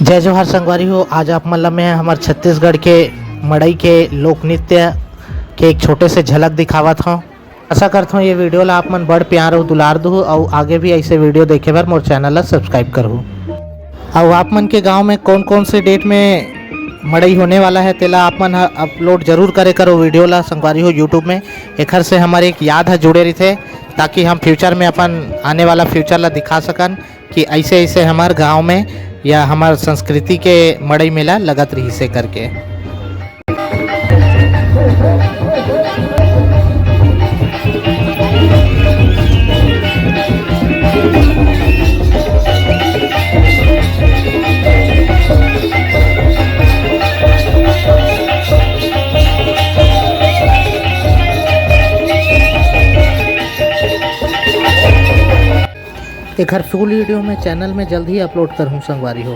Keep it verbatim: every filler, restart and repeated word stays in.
जय जोहार संगवारी हो, आज आप मन ला मैं हमर छत्तीसगढ़ के मड़ई के लोक नृत्य के एक छोटे से झलक दिखावत हौं। आशा करत हौं ये video ला आप मन बड़ प्यार अउ दुलार दुहू अउ आगे भी ऐसे video देखे बर मोर channel ला subscribe करहू। अउ आप मन के गांव में कौन कौन से date में मड़ई होने वाला है, तेला आप मन ह upload जरूर करे करो video ला संगवारी हो YouTube में। एखर से हमर एक याद ह जुड़े रहिथे, ताकि हम future में अपन आने वाला future ला दिखा सकन कि ऐसे ऐसे हमर गांव में या हमर संस्कृति के मड़ई मेला लगत रहिसे करके। एखर full video मैं channel में जल्द ही upload करहूँ संगवारी हो।